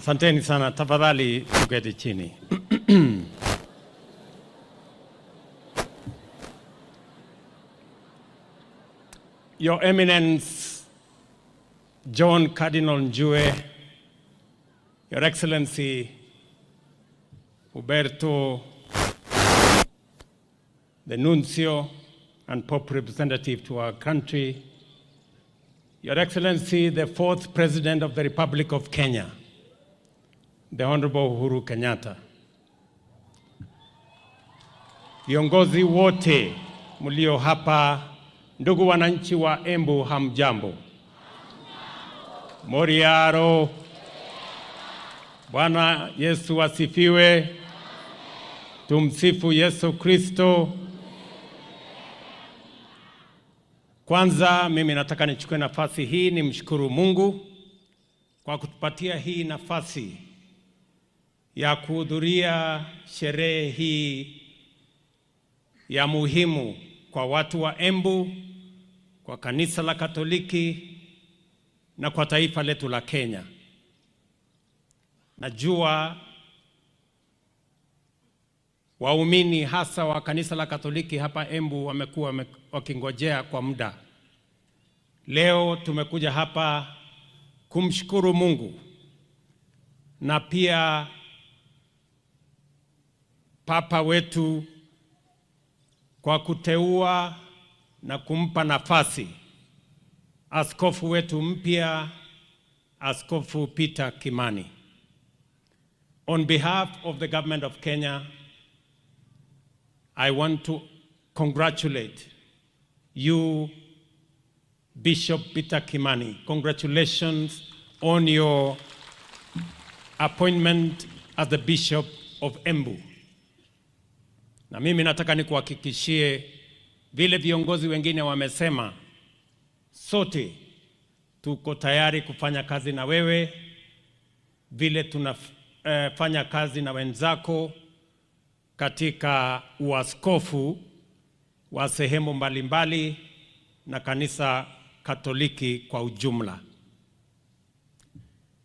Asanteni sana, tafadhali tuketi chini. Your Eminence John Cardinal Njue, Your Excellency Uberto, the Nuncio and Pope representative to our country, Your Excellency, the fourth President of the Republic of Kenya, the Honorable Uhuru Kenyatta, viongozi wote mlio hapa, ndugu wananchi wa Embu, hamjambo? Moriaro. Bwana Yesu asifiwe. Tumsifu Yesu Kristo. Kwanza mimi nataka nichukue nafasi hii nimshukuru Mungu kwa kutupatia hii nafasi ya kuhudhuria sherehe hii ya muhimu kwa watu wa Embu, kwa kanisa la Katoliki na kwa taifa letu la Kenya. Najua waumini hasa wa kanisa la Katoliki hapa Embu wamekuwa wakingojea kwa muda. Leo tumekuja hapa kumshukuru Mungu na pia Papa wetu kwa kuteua na kumpa nafasi askofu wetu mpya, Askofu Peter Kimani. On behalf of the government of Kenya, I want to congratulate you, Bishop Peter Kimani. Congratulations on your appointment as the Bishop of Embu. Na mimi nataka nikuhakikishie vile viongozi wengine wamesema, sote tuko tayari kufanya kazi na wewe vile tunafanya kazi na wenzako katika uaskofu wa sehemu mbalimbali na kanisa Katoliki kwa ujumla.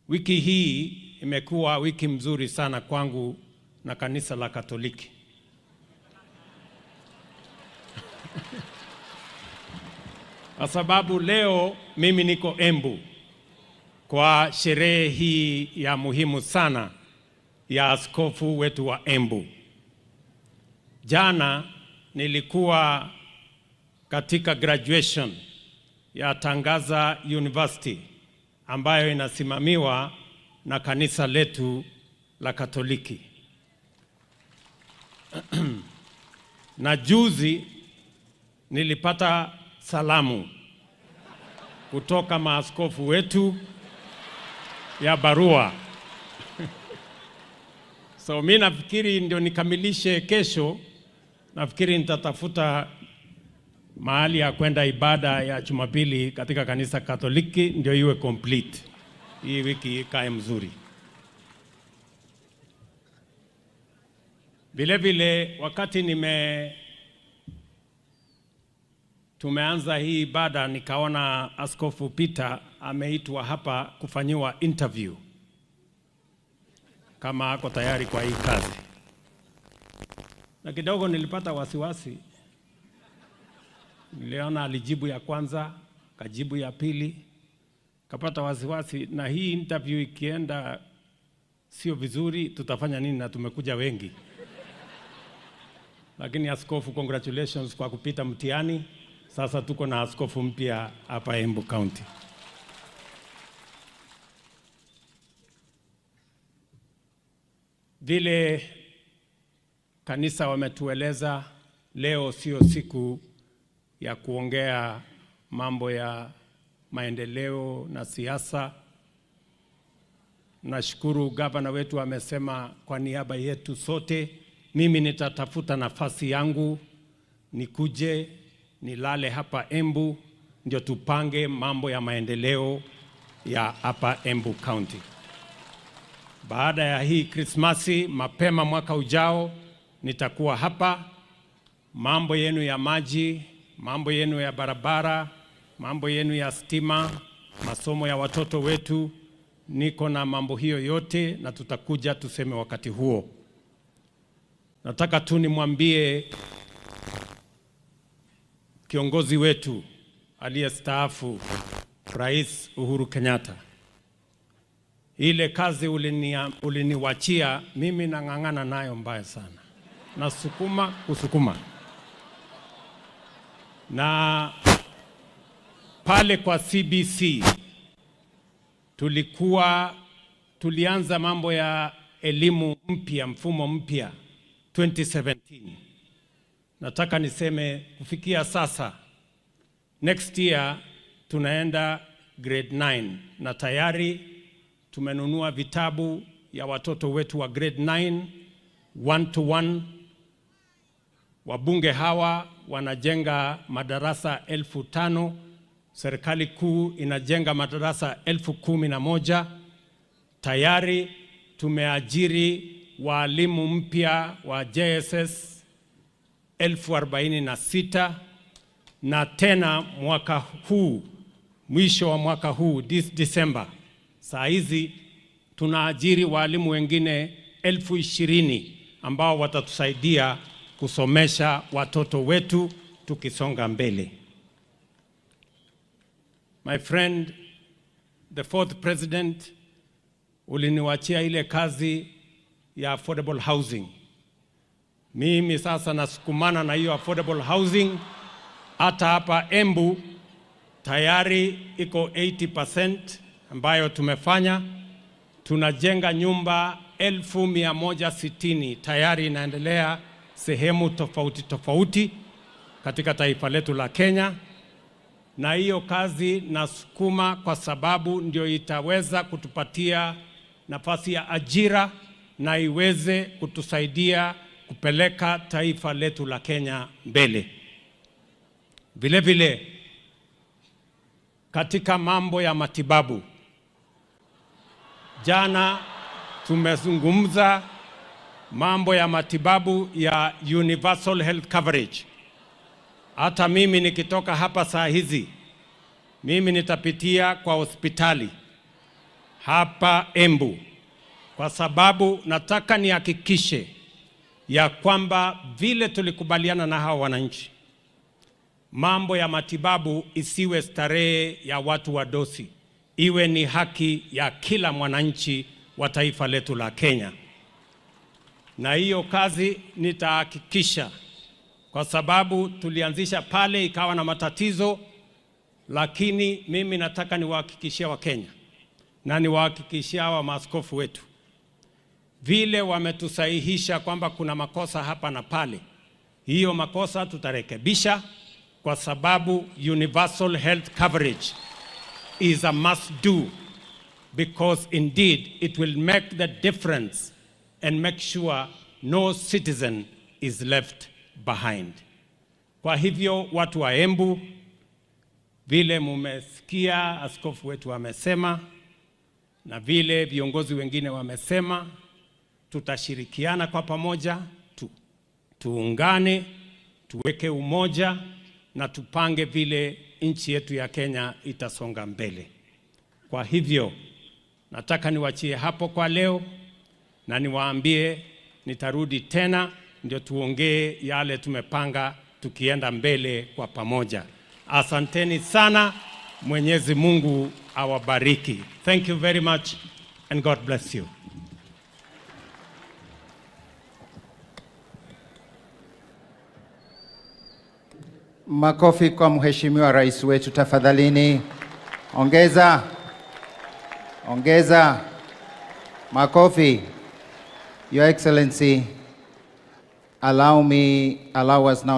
Wiki hii imekuwa wiki mzuri sana kwangu na kanisa la Katoliki. Kwa sababu leo mimi niko Embu kwa sherehe hii ya muhimu sana ya askofu wetu wa Embu. Jana nilikuwa katika graduation ya Tangaza University ambayo inasimamiwa na kanisa letu la Katoliki. Na juzi nilipata salamu kutoka maaskofu wetu ya barua. So mi nafikiri ndio nikamilishe kesho, nafikiri nitatafuta mahali ya kwenda ibada ya Jumapili katika kanisa Katoliki ndio iwe complete. Hii wiki ikae mzuri. Vile vile wakati tumeanza hii ibada nikaona Askofu Peter ameitwa hapa kufanyiwa interview kama ako tayari kwa hii kazi, na kidogo nilipata wasiwasi. Niliona alijibu ya kwanza, kajibu ya pili, kapata wasiwasi, na hii interview ikienda sio vizuri, tutafanya nini na tumekuja wengi? Lakini askofu, congratulations kwa kupita mtihani. Sasa tuko na askofu mpya hapa Embu County. Vile kanisa wametueleza, leo sio siku ya kuongea mambo ya maendeleo na siasa. Nashukuru gavana wetu amesema kwa niaba yetu sote, mimi nitatafuta nafasi yangu nikuje nilale hapa Embu ndio tupange mambo ya maendeleo ya hapa Embu County. Baada ya hii Krismasi, mapema mwaka ujao nitakuwa hapa. Mambo yenu ya maji, mambo yenu ya barabara, mambo yenu ya stima, masomo ya watoto wetu, Niko na mambo hiyo yote na tutakuja tuseme wakati huo. Nataka tu nimwambie kiongozi wetu aliyestaafu Rais Uhuru Kenyatta, ile kazi uliniwachia mimi nang'ang'ana nayo mbaya sana, nasukuma kusukuma, na pale kwa CBC tulianza mambo ya elimu mpya, mfumo mpya 2017. Nataka niseme kufikia sasa, next year tunaenda grade 9 na tayari tumenunua vitabu ya watoto wetu wa grade 9 one to one. Wabunge hawa wanajenga madarasa 5,000, serikali kuu inajenga madarasa 11,000. Tayari tumeajiri walimu mpya wa JSS 46,000 na tena mwaka huu, mwisho wa mwaka huu, this December, saa hizi tunaajiri walimu wengine 20,000 ambao watatusaidia kusomesha watoto wetu tukisonga mbele. My friend, the fourth president, uliniwachia ile kazi ya affordable housing. Mimi sasa nasukumana na hiyo affordable housing. Hata hapa Embu tayari iko 80% ambayo tumefanya. Tunajenga nyumba 160,000 tayari inaendelea sehemu tofauti tofauti katika taifa letu la Kenya, na hiyo kazi nasukuma kwa sababu ndio itaweza kutupatia nafasi ya ajira na iweze kutusaidia kupeleka taifa letu la Kenya mbele. Vile vile katika mambo ya matibabu, jana tumezungumza mambo ya matibabu ya universal health coverage. Hata mimi nikitoka hapa saa hizi, mimi nitapitia kwa hospitali hapa Embu, kwa sababu nataka nihakikishe ya kwamba vile tulikubaliana na hawa wananchi, mambo ya matibabu isiwe starehe ya watu wadosi, iwe ni haki ya kila mwananchi wa taifa letu la Kenya. Na hiyo kazi nitahakikisha, kwa sababu tulianzisha pale ikawa na matatizo, lakini mimi nataka niwahakikishie Wakenya na niwahakikishie hawa maaskofu wetu, vile wametusahihisha kwamba kuna makosa hapa na pale, hiyo makosa tutarekebisha, kwa sababu universal health coverage is a must do, because indeed it will make the difference and make sure no citizen is left behind. Kwa hivyo watu wa Embu, vile mumesikia askofu wetu amesema na vile viongozi wengine wamesema, tutashirikiana kwa pamoja, tuungane, tuweke umoja na tupange vile nchi yetu ya Kenya itasonga mbele. Kwa hivyo nataka niwachie hapo kwa leo na niwaambie nitarudi tena ndio tuongee yale tumepanga tukienda mbele kwa pamoja. Asanteni sana. Mwenyezi Mungu awabariki. Thank you very much and God bless you. Makofi kwa Mheshimiwa Rais wetu tafadhalini. Ongeza, ongeza makofi. Your Excellency, allow us now